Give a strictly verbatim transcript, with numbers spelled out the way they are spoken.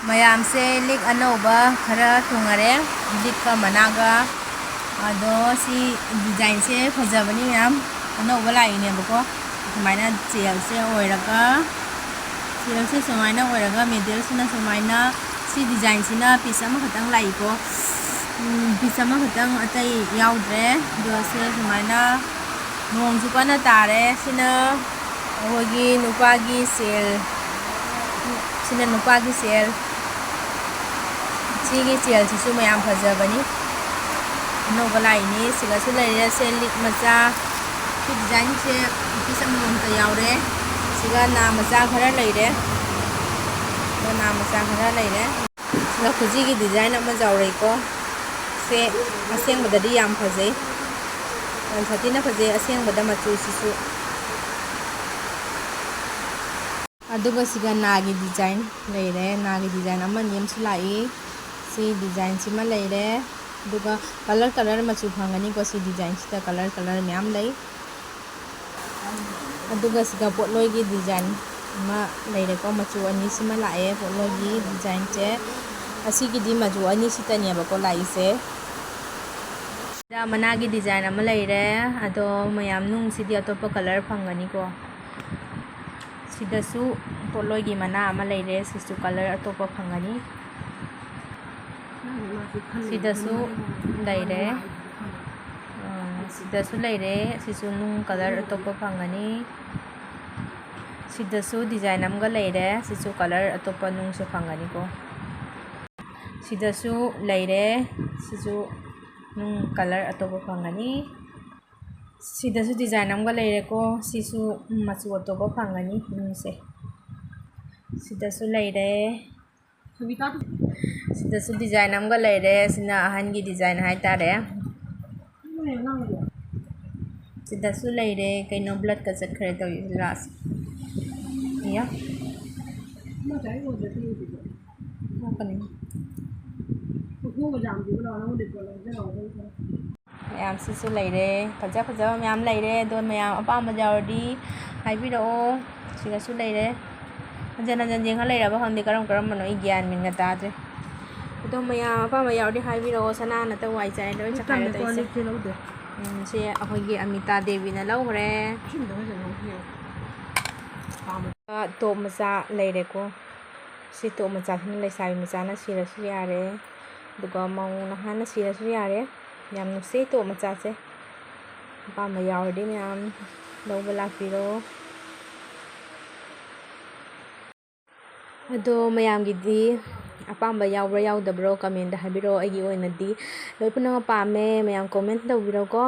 ꯃꯌꯥꯝꯁꯦ ꯂꯤꯛ ꯑꯅꯧꯕ ꯈꯔ ꯊꯨꯡꯉꯔꯦ, ꯂꯤꯛꯀ ꯃꯅꯥꯒ꯫ ꯑꯗꯣ ꯁꯤ ꯗꯤꯖꯥꯏꯟꯁꯦ ꯐꯖꯕꯅꯤ ꯃꯌꯥꯝ, ꯑꯅꯧꯕ ꯂꯥꯛꯏꯅꯦꯕꯀꯣ꯫ ꯁꯨꯃꯥꯏꯅ ꯆꯦꯜꯁꯦ ꯑꯣꯏꯔꯒ, ꯆꯦꯜꯁꯦ ꯁꯨꯃꯥꯏꯅ ꯑꯣꯏꯔꯒ, ꯃꯤꯗꯜꯁꯤꯅ ꯁꯨꯃꯥꯏꯅ, ꯁꯤ ꯗꯤꯖꯥꯏꯟꯁꯤꯅ ꯄꯤꯁ ꯑꯃꯈꯛꯇꯪ ꯂꯥꯛꯏꯀꯣ꯫ ꯎꯝ, ꯄꯤꯁ ꯑꯃꯈꯛꯇꯪ, ꯑꯇꯩ ꯌꯥꯎꯗ꯭ꯔꯦ꯫ ꯑꯗꯣ ꯁꯦ ꯁꯨꯃꯥꯏꯅ ꯅꯣꯡꯁꯨ ꯀꯟꯅ ꯇꯥꯔꯦ꯫ ꯁꯤꯅ ꯑꯩꯈꯣꯏꯒꯤ ꯅꯨꯄꯥꯒꯤ ꯁꯦꯜ, ꯁꯤꯅ ꯅꯨꯄꯥꯒꯤ ꯁꯦꯜ꯫ ꯁꯤꯒꯤ ꯁꯦꯜꯁꯤꯁꯨ ꯃꯌꯥꯝ ꯐꯖꯕꯅꯤ, ꯑꯅꯧꯕ ꯂꯥꯛꯏꯅꯤ꯫ ꯁꯤꯒꯁꯨ ꯂꯩꯔꯦ ꯁꯦ ꯂꯤꯛ ꯃꯆꯥ꯫ ꯁꯤ ꯗꯤꯖꯥꯏꯟꯁꯦ ꯄꯤꯁ ꯑꯃꯃꯝꯇ ꯌꯥꯎꯔꯦ꯫ ꯁꯤꯒ ꯅꯥ ꯃꯆꯥ ꯈꯔ ꯂꯩꯔꯦ, ꯁꯤꯒ ꯅꯥ ꯃꯆꯥ ꯈꯔ ꯂꯩꯔꯦ꯫ ꯁꯤꯒ ꯈꯨꯖꯤꯒꯤ ꯗꯤꯖꯥꯏꯟ ꯑꯃ ꯌꯥꯎꯔꯦꯀꯣ꯫ ꯁꯦ ꯑꯁꯦꯡꯕꯗꯗꯤ ꯌꯥꯝ ꯐꯖꯩ, ꯌꯥꯝ ꯁꯥꯊꯤꯅ ꯐꯖꯩ ꯑꯁꯦꯡꯕꯗ ꯃꯆꯨꯁꯤꯁꯨ꯫ ꯑꯗꯨꯒ ꯁꯤꯒ ꯅꯥꯒꯤ ꯗꯤꯖꯥꯏꯟ ꯂꯩꯔꯦ, ꯅꯥꯒꯤ ꯗꯤꯖꯥꯏꯟ ꯑꯃꯅꯤ ꯑꯃꯁꯨ ꯂꯥꯛꯏ꯫ ꯁꯤ ꯗꯤꯖꯥꯏꯟꯁꯤꯃ ꯂꯩꯔꯦ꯫ ꯑꯗꯨꯒ ꯀꯂꯔ ꯀꯂꯔ ꯃꯆꯨ ꯐꯪꯒꯅꯤꯀꯣ꯫ ꯁꯤ ꯗꯤꯖꯥꯏꯟꯁꯤꯗ ꯀꯂꯔ ꯀꯂꯔ ꯃꯌꯥꯝ ꯂꯩ꯫ ꯑꯗꯨꯒ ꯁꯤꯒ ꯄꯣꯠꯂꯣꯏꯒꯤ ꯗꯤꯖꯥꯏꯟ ꯑꯃ ꯂꯩꯔꯦꯀꯣ꯫ ꯃꯆꯨ ꯑꯅꯤꯁꯤꯃ ꯂꯥꯛꯑꯦ ꯄꯣꯠꯂꯣꯏꯒꯤ ꯗꯤꯖꯥꯏꯟꯁꯦ꯫ ꯑꯁꯤꯒꯤꯗꯤ ꯃꯆꯨ ꯑꯅꯤꯁꯤꯇꯅꯦꯕꯀꯣ ꯂꯥꯛꯏꯁꯦ꯫ ꯁꯤꯗ ꯃꯅꯥꯒꯤ ꯗꯤꯖꯥꯏꯟ ꯑꯃ ꯂꯩꯔꯦ꯫ ꯑꯗꯣ ꯃꯌꯥꯝ, ꯅꯨꯡꯁꯤꯗꯤ ꯑꯇꯣꯞꯄ ꯀꯂꯔ ꯐꯪꯒꯅꯤꯀꯣ꯫ ꯁꯤꯗꯁꯨ ꯄꯣꯠꯂꯣꯏꯒꯤ ꯃꯅꯥ ꯑꯃ ꯂꯩꯔꯦ, ꯁꯤꯁꯨ ꯀꯂꯔ ꯑꯇꯣꯞꯄ ꯐꯪꯒꯅꯤ꯫ ꯁꯤꯗꯁꯨ ꯂꯩꯔꯦ, ꯑꯥ, ꯁꯤꯗꯁꯨ ꯂꯩꯔꯦ꯫ ꯁꯤꯁꯨ ꯅꯨꯡ ꯀꯂꯔ ꯑꯇꯣꯞꯄ ꯐꯪꯒꯅꯤ꯫ ꯁꯤꯗꯁꯨ ꯗꯤꯖꯥꯏꯟ ꯑꯃꯒ ꯂꯩꯔꯦ, ꯁꯤꯁꯨ ꯀꯂꯔ ꯑꯇꯣꯞꯄ ꯅꯨꯡꯁꯨ ꯐꯪꯒꯅꯤꯀꯣ꯫ ꯁꯤꯗꯁꯨ ꯂꯩꯔꯦ, ꯁꯤꯁꯨ ꯅꯨꯡ ꯀꯂꯔ ꯑꯇꯣꯞꯄ ꯐꯪꯒꯅꯤ꯫ ꯁꯤꯗꯁꯨ ꯗꯤꯖꯥꯏꯟ ꯑꯃꯒ ꯂꯩꯔꯦꯀꯣ, ꯁꯤꯁꯨ ꯃꯆꯨ ꯑꯇꯣꯞꯄ ꯐꯪꯒꯅꯤ ꯅꯨꯡꯁꯦ꯫ ꯁꯤꯗꯁꯨ ꯂꯩꯔꯦ, ꯁꯤꯗꯁꯨ ꯗꯤꯖꯥꯏꯟ ꯑꯃꯒ ꯂꯩꯔꯦ꯫ ꯁꯤꯅ ꯑꯍꯟꯒꯤ ꯗꯤꯖꯥꯏꯟ ꯍꯥꯏꯇꯥꯔꯦ꯫ ꯁꯤꯗꯁꯨ ꯂꯩꯔꯦ꯫ ꯀꯩꯅꯣ, ꯕ꯭ꯂꯠꯀ ꯆꯠꯈ꯭ꯔꯦ ꯇꯧꯔꯤꯁꯦ ꯂꯥꯁ꯫ ꯏꯌꯥ꯫ ꯀꯩꯅꯣ꯫ ꯃꯌꯥꯝꯁꯤꯁꯨ ꯂꯩꯔꯦ, ꯐꯖ ꯐꯖꯕ ꯃꯌꯥꯝ ꯂꯩꯔꯦ꯫ ꯑꯗꯣ ꯃꯌꯥꯝ ꯑꯄꯥꯝꯕ ꯌꯥꯎꯔꯗꯤ ꯍꯥꯏꯕꯤꯔꯛꯑꯣ꯫ ꯁꯤꯒꯁꯨ ꯂꯩꯔꯦ꯫ ꯍꯟꯖꯟ ꯍꯟꯖꯟ ꯌꯦꯡꯉ ꯂꯩꯔꯕ ꯈꯪꯗꯦ, ꯀꯔꯝ ꯀꯔꯝꯕꯅꯣ ꯑꯩ ꯒ꯭ꯌꯥꯟ ꯃꯦꯟꯒ ꯇꯥꯗ꯭ꯔꯦ꯫ ꯑꯗꯣ ꯃꯌꯥꯝ ꯑꯄꯥꯝꯕ ꯌꯥꯎꯔꯗꯤ ꯍꯥꯏꯕꯤꯔꯛꯑꯣ꯫ ꯁꯅꯥ ꯅꯠꯇ ꯋꯥꯏ ꯆꯥꯏ ꯂꯣꯏ ꯆꯈꯥꯏꯔꯦ ꯇꯧꯔꯤꯁꯦ꯫ ꯎꯝ, ꯁꯤ ꯑꯩꯈꯣꯏꯒꯤ ꯑꯃꯤꯇꯥ ꯗꯦꯕꯤꯅ ꯂꯧꯈ꯭ꯔꯦ꯫ ꯇꯣꯞ ꯃꯆꯥ ꯂꯩꯔꯦꯀꯣ꯫ ꯁꯤ ꯇꯣꯞ ꯃꯆꯥꯁꯤꯅ ꯂꯩꯁꯥꯕꯤ ꯃꯆꯥꯅ ꯁꯤꯔꯁꯨ ꯌꯥꯔꯦ, ꯑꯗꯨꯒ ꯃꯧ ꯅꯍꯥꯅ ꯁꯤꯔꯁꯨ ꯌꯥꯔꯦ꯫ ꯌꯥꯝ ꯅꯨꯡꯁꯤ ꯇꯣꯞ ꯃꯆꯥꯁꯦ꯫ ꯑꯄꯥꯝꯕ ꯌꯥꯎꯔꯗꯤ ꯃꯌꯥꯝ ꯂꯧꯕ ꯂꯥꯛꯄꯤꯔꯣ꯫ ꯑꯗꯣ ꯃꯌꯥꯝꯒꯤꯗꯤ ꯑꯄꯥꯝꯕ ꯌꯥꯎꯕ꯭ꯔꯥ ꯌꯥꯎꯗꯕ꯭ꯔꯣ comment ꯍꯥꯏꯕꯤꯔꯛꯑꯣ꯫ ꯑꯩꯒꯤ ꯑꯣꯏꯅꯗꯤ ꯂꯣꯏ ꯄꯨꯝꯅꯃꯛ ꯄꯥꯝꯃꯦ꯫ ꯃꯌꯥꯝ comment ꯇꯧꯕꯤꯔꯣꯀꯣ꯫